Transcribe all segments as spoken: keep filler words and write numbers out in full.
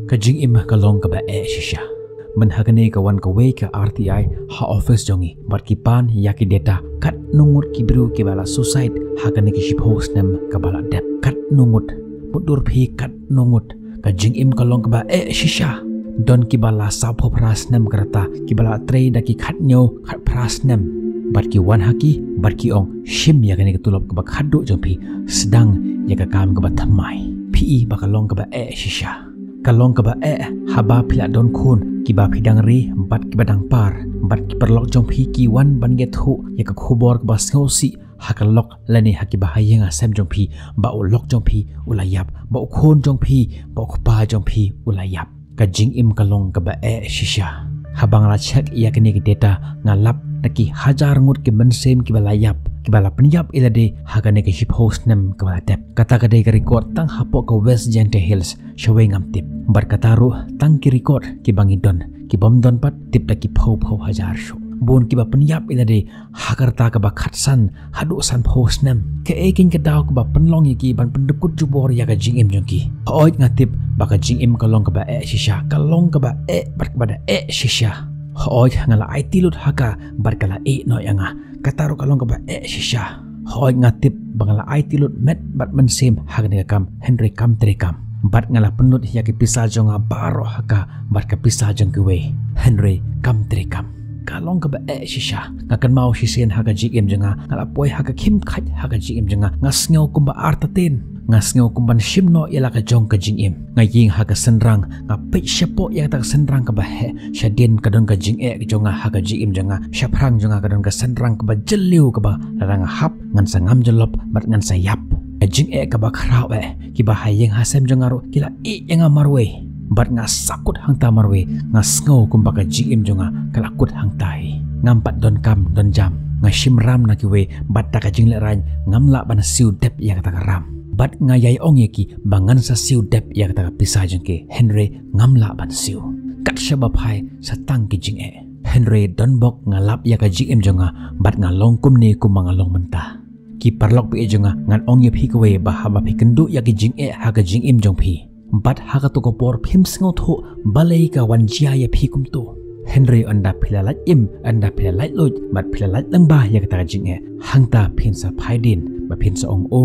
Ka jingim ka long kaba eh shisha. Mynta ha kane ka wan kawei ka R T I ha office jong ngi bad ki pan ïa ki data katno ngut ki briew kiba la suicide ha kane ka shiphew snem kaba la dep. Katno ngut? Mutdur phi katno ngut? Ka jingim ka long kaba eh shisha. Don kiba la sawphew phra snem ka rta, kiba la trei da ki khathynñiew khatphra snem. Bad ki wan ha ki bad ki ong, shim ïa kane ka tulop kaba khatduh jong phi, sdang ïa ka kam kaba thymmai. Phi i ba ka long kaba eh shisha. Ka long kaba eh haba phi la don khun kiba phi dang ri bad kiba dang par, bad ki paralok jong phi ki wan ban ïathuh ïa ka khubor kaba sngewsih ha ka lok lane ha kiba ha ïing ha sem jong phi, ba u lok jong phi u la ïap, ba u khun jong phi, ba u kpa jong phi u la ïap. Ka jingim ka long kaba eh shisha. Haba nga la check ïa kine ki data, nga lap da ki hajar ngut ki mynsiem kiba la ïap, kiba la pynïap ïa lade ha kane ka shiphew snem kaba la dep. Kata ka dei ka record tang hapoh ka West Jaintia Hills, shawei ngam tip. Bad kata ruh tang ki record kiba ngi don, ki bym don pat tip da ki phew phew hajar shuh. Bun kiba pynïap ïa lade ha ka rta kaba khatsan haduh sanphew snem. Kaei kein ka daw kaba pynlong ïa ki ban pyndukut jubor ïa ka jingim jong ki? Hooid, nga tip ba ka jingim ka long kaba eh shisha, ka long kaba eh bad kaba da eh shisha. Hooid, nga la aiti lut ha ka bad ka la ïeh noh ïa nga. Kata ruh ka long kaba eh shisha. Hooid, nga tip ba nga la aiti lut met bad mynsiem ha kane ka kam, hynrei kam trei kam. Bad nga la pynlut ïa ki pisa jong nga baroh ha ka bad ka pisa jong kiwei, hynrei kam trei kam. Ka long kaba eh shisha. Nga kynmaw shisien ha ka jingim jong nga, nga la poi ha ka khim khait ha ka jingim jong nga. Nga sngew kumba artatien. Nga sngew kumban shim noh ïa la ka jong ka jingim. Nga ïeng ha ka synrang, nga peit shapoh ïa kata ka synrang kaba heh. Shadien ka don ka jingeh jong nga ha ka jingim jong nga. Shaphrang jong nga ka don ka synrang kaba jylliew kaba lada nga hap ngan sa ngam jyllop bad ngan sa ïap. Ka jingeh kaba khraw eh, kiba ha ïing ha sem jong nga ruh ki la ïeh ïa nga marwei. Bad nga sahkut hangta marwei, nga sngew kumba ka jingim jong nga ka la kut hangta hi. Ngam pat don kam don jam, nga shim ram na kiwei bad da ka jinglehrain ngam lah ban siew dep ïa kata ka ram. Bad nga ïai ong ïa ki ba ngan sa siew dep ïa kata ka pisa jong ki, hynrei ngam lah ban siew. Kat shaba phai sa tang ki jingeh. Hynrei don bok nga lap ïa ka jingim jong nga bad nga long kumne kumba nga long mynta. Ki paralok baieit jong nga, ngan ong ïa phi kawei ba haba phi kynduh ïa ki jingeh ha ka jingim jong phi, bad ha kato ka por phim sngewthuh balei ka wan jia ïa phi kumto. Hynrei ynda phi la lait im, ynda phi la lait luid bad phi la lait lyngba ïa kata ka jingeh, hangta phin sa phai dien bad phin sa ong, o,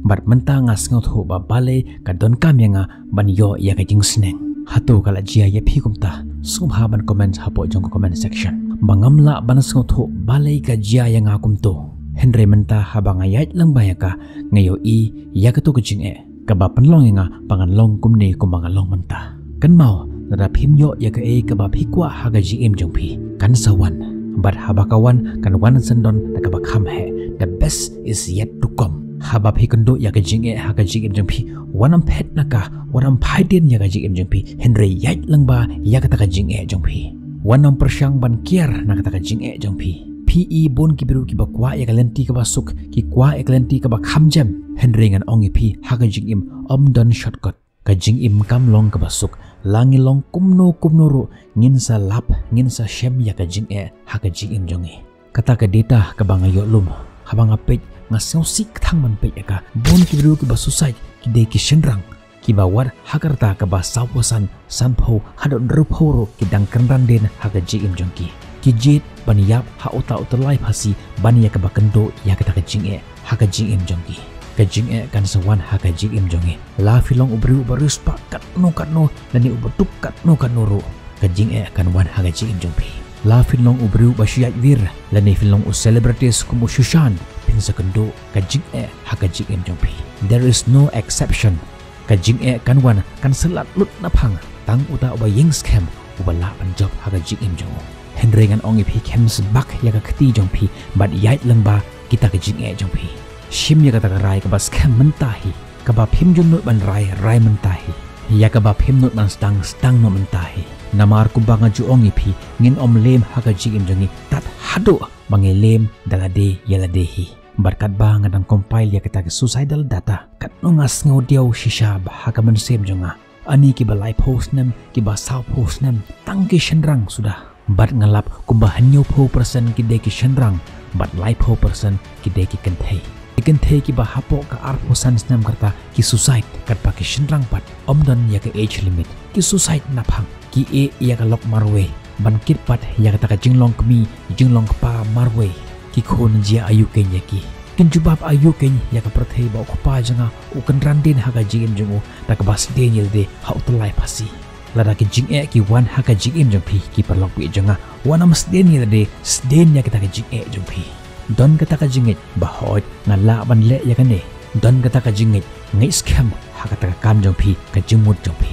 bad mynta nga sngewthuh ba balei ka donkam ïa nga ban ïoh ïa ka jingsneng. Hato ka la jia ïa phi kumta? Sngewbha ban comment hapoh jong ka comment section. Ba ngam lah ban sngewthuh balei ka jia ïa nga kumto. Hynrei mynta haba nga ïaid lyngba ïa ka, nga ïohi ïa kato ka jingeh kaba pynlong ïa nga ba ngan long kumne kumba nga long mynta. Kynmaw, lada phim ïoh ïa kaei kaba phi kwah ha ka jingim jong phi, kan sa wan. Bad haba ka wan, kan wan syndon da kaba kham heh. The best is yet to come. Haba phi kynduh ïa ka jingeh ha ka jingim jong phi, wat nym phet na ka, wat nym phai dien ïa ka jingim jong phi, hynrei ïaid lyngba ïa kata ka jingeh jong phi. Wat nym pyrshang ban kiar na kata ka jingeh jong phi. Phi i bun ki briew kiba kwah ïa ka lynti kaba suk, ki kwah ïa ka lynti kaba kham jem. Hynrei ngan ong ïa phi, ha ka jingim ym don shortcut. Ka jingim kam long kaba suk. La ngi long kumno kumno ruh, ngin sa lap, ngin sa shem ïa ka jingeh ha ka jingim jong ngi. Kata ka data kaba nga ïoh lum, haba nga peit, nga sngewsih kthang ban peit ïa ka. Bun ki briew kiba suicide ki dei ki shynrang, kiba wat ha ka rta kaba sawphew san, sanphew haduh hynriewphew ruh ki dang kynran dien ha ka jingim jong ki. Ki jied ban ïap ha uta uta lai phasi ban ïa kaba kynduh ïa kata ka jingeh ha ka jingim jong ki. Ka jingeh kan sa wan ha ka jingim jong ngi. La phi long u briew uba riewspah katno katno lane uba duk katno katno ruh, ka jingeh kan wan ha ka jingim jong phi. La phin long u briew ba shu ïaid wir lane phin long u celebrities kum u Sushant, phin sa kynduh ka jingeh ha ka jingim jong phi. There is no exception. Ka jingeh kan wan, kan sa lad lut na phang. Tang uta uba ïeng skhem uba lah ban jop ha ka jingim jong u. Hynrei ngan ong ïa phi, khem sbak ïa ka kti jong phi bad ïaid lyngba kita ka jingeh jong phi. Shim ïa kata ka rai kaba skhem mynta hi. Kaba phim ju nud ban rai, rai mynta hi. Ïa kaba phim nud ban sdang, sdang noh mynta hi. Namar kumba nga ju ong ïa phi, ngin ym lem ha ka jingim jong ngi tad haduh ba ngi lem da lade ïa lade hi. Bad katba nga dang compile ïa kita ki suicidal data, katno nga sngew diaw shisha bha ha ka mynsiem jong nga. Ani kiba laiphew snem, kiba sawphew snem, tang ki shynrang suda. Bad nga lap kumba hynñiewphew percent ki dei ki shynrang, bad laiphew percent ki dei ki kynthei. Ki kynthei kiba hapoh ka arphew san snem ka rta ki suicide, katba ki shynrang pat ym don ïa ka age limit. Ki suicide naphang, ki ïeh ïa ka lok marwei ban kit pat ïa kata ka jinglong kmie jinglong kpa marwei. Ki khun jia aïu keiñ ïa ki? Kin jubab aïu keiñ ïa ka pyrthei ba u kpa jong nga u kynran dien ha ka jingim jong u da kaba sdien ïa lade ha u tyllai phasi? Lada ki jingeh ki wan ha ka jingim jong phi, ki paralok baieit jong nga, wat nym sdien ïa lade, sdien ïa kata ka jingeh jong phi. Don kata ka jingngeit ba hooid nga lah ban leh ïa kane. Don kata ka jingngeit, ngeit skhem ha kata ka kam jong phi, ka jingmut jong phi.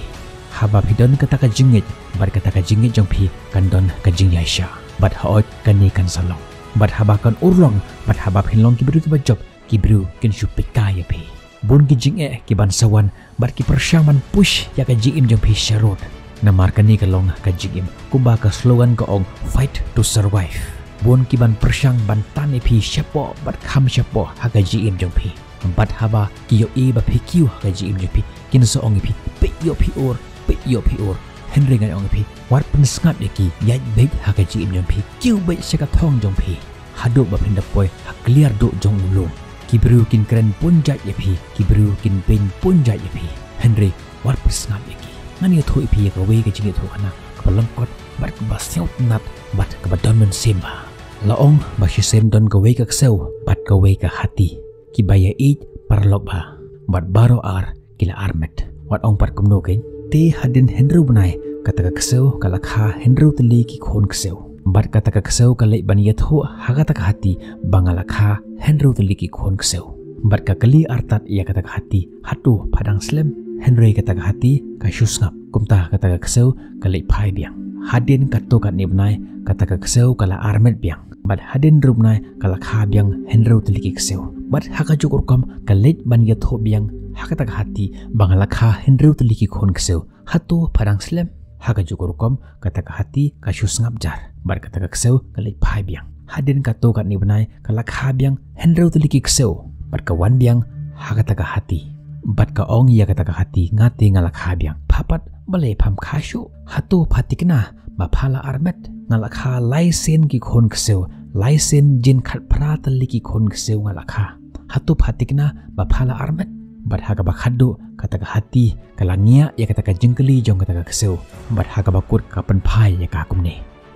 Haba phi don kata ka jingngeit, bad kata ka jingngeit jong phi kan don ka jingïaishah. Bad hooid kane kan sa long. Bad haba kan urlong, bad haba phin long ki briew kiba jop, ki briew kin shu peit kai ïa phi. Bun ki jingeh ki ban sa wan bad ki pyrshang ban push ïa ka jingim jong phi sharud. Namar kane ka long ka jingim, kumba ka slogan ka ong, "Fight to survive." Bun ki ban pyrshang ban tan ïa phi shapoh bad kham shapoh ha ka jingim jong phi. Bad haba ki ïohi ba phi kiew ha ka jingim jong phi, kin sa ong ïa phi, "Peit ïoh phi ur, peit ïoh phi ur." Hynrei ngan ong ïa phi, wat pynsngap ïa ki, ïaid beit ha ka jingim jong phi, kiew beit sha ka thong jong phi. Haduh ba phin da poi ha kliar duh jong u lum. Ki briew kin kren bun jait ïa phi, ki briew kin beiñ bun jait ïa phi. Hynrei wat pynsngap ïa ki. Ngan ïathuh ïa phi ïa kawei ka jingïathuhkhana kaba lyngkot bad kaba sngewtynnat bad kaba don mynsiem bha. La ong ba shisien don kawei ka ksew bad kawei ka hati, kiba ïaieit paralok bha, bad baroh ar ki la armet. Wat ong pat kumno keiñ? Te hadien hynriew bnai kata ka ksew ka la kha hynriew tylli ki khun ksew. Bad kata ka ksew ka leit ban ïathuh ha kata ka hati ba nga la kha hynriew tylli ki khun ksew. Bad ka kylli artat ïa kata ka hati, "Hato pha dang slem?" Hynrei kata ka hati ka shu sngap. Kumta kata ka ksew ka leit phai biang. Hadien katto katne bnai kata ka ksew ka la armet biang. Bad hadien hynriew bnai ka la kha biang hynriew tylli ki ksew. Bad ha kajuh ka rukom ka leit ban ïathuh biang ha kata ka hati ba nga la kha hynriew tylli ki khun ksew. "Hato pha dang slem?" Ha kajuh ka rukom kata ka hati ka shu sngap jar. Bad kata ka ksew ka leit phai biang. Hadien katto katne bnai ka la kha biang hynriew tylli ki ksew. Bad ka wan biang ha kata ka hati. Bad ka ong ïa kata ka hati, "Nga te nga la kha biang." "Pha pat balei pham kha shuh? Hato pha thikna ba pha la armet?" "Nga la kha lai sien ki khun ksew, lai sien jin khatphra tylli ki khun ksew nga la kha." "Hato pha thikna ba pha la armet?" Bad ha kaba khatduh kata ka hati ka la ngiah ïa kata ka jingkylli jong kata ka ksew. Bad ha kaba kut ka pynphai ïa ka kumne,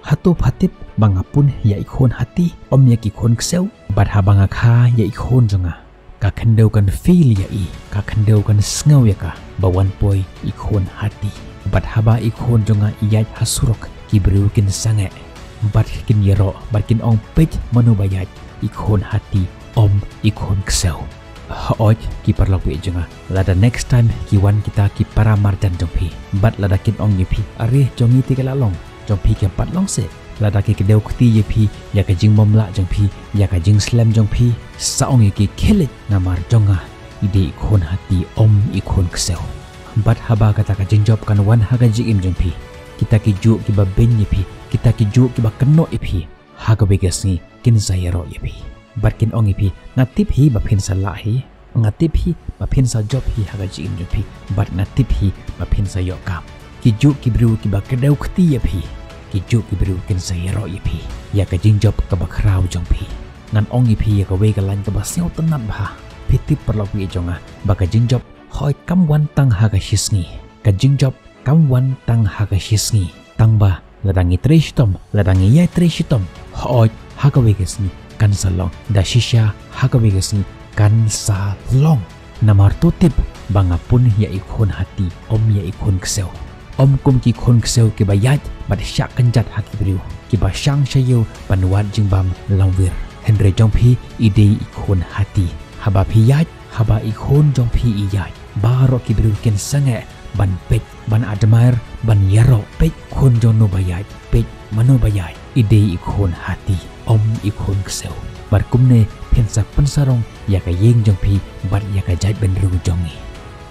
"Hato pha tip ba nga pun ïa i khun hati, ym ïa ki khun ksew? Bad haba nga kha ïa i khun jong nga, ka khyndew kan feel ïa i, ka khyndew kan sngew ïa ka ba wan poi i khun hati. Bad haba i khun jong nga i ïaid ha surok, ki briew kin sangeh bad kin ïaroh bad kin ong, 'Peit mano ba ïaid, i khun hati, ym i khun ksew.'" Hooid ki paralok baieit jong nga, lada next time ki wan kita ki para marjan jong phi, bad lada kin ong ïa phi, "Are, jong ngi te ka la long, jong phi kam pat long seh." Lada ki kdew kti ïa phi ïa ka jingbymlah jong phi, ïa ka jingslem jong phi, sa ong ïa ki, "Khie leit, namar jong nga i dei i khun hati, ym i khun ksew." Bad haba kata ka jingjop kan wan ha ka jingim jong phi, kita kijuh kiba beiñ ïa phi, kita kijuh kiba kynnoh ïa phi, ha kawei ka sngi kin sa ïaroh ïa phi. Bad kin ong ïa phi, "Nga tip hi ba phin sa lah hi, nga tip hi ba phin sa jop hi ha ka jingim jong phi, bad nga tip hi ba phin sa ïoh kam." Kijuh ki briew kiba kdew kti ïa phi, kijuh ki briew kin sa ïaroh ïa phi ïa ka jingjop kaba khraw jong phi. Ngan ong ïa phi ïa kawei ka lain kaba sngewtynnat bha. Phi tip paralok baieit jong nga, ba ka jingjop hooid kam wan tang ha ka shisngi. Ka jingjop kam wan tang ha ka shisngi. Tang ba lada ngi trei shitom, lada ngi ïai trei shitom, hooid ha kawei ka sngi kan sa long. Da shisha ha kawei ka sngi kan sa long. Namar to tip ba nga pun ïa i khun hati, ym ïa i khun ksew. Ym kum ki khun ksew kiba ïaid bad shah kynjat ha ki briew, kiba shang sha ïew ban wad jingbam lamwir. Hynrei jong phi i dei i khun hati. Haba phi ïaid, haba i khun jong phi i ïaid, baroh ki briew kin sangeh ban peit, ban admire, ban ïaroh, "Peit khun jong no ba ïaid, peit mano ba ïaid, i dei i khun hati, ym i khun ksew." Bad kumne phin sa pynsarong ïa ka ïing jong phi bad ïa ka jaitbynriew jong ngi.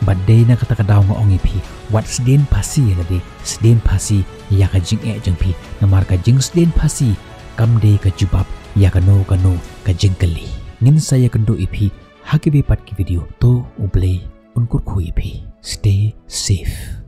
Bad dei na kata ka daw nga ong ïa phi, wat sdien phasi ïa lade, sdien phasi ïa ka jingeh jong phi. Namar ka jingsdien phasi kam dei ka jubab ïa kano kano ka jingkylli. Ngin sa ïakynduh ïa phi ha kiwei pat ki video. To U Blei un kyrkhu ïa phi. Stay safe.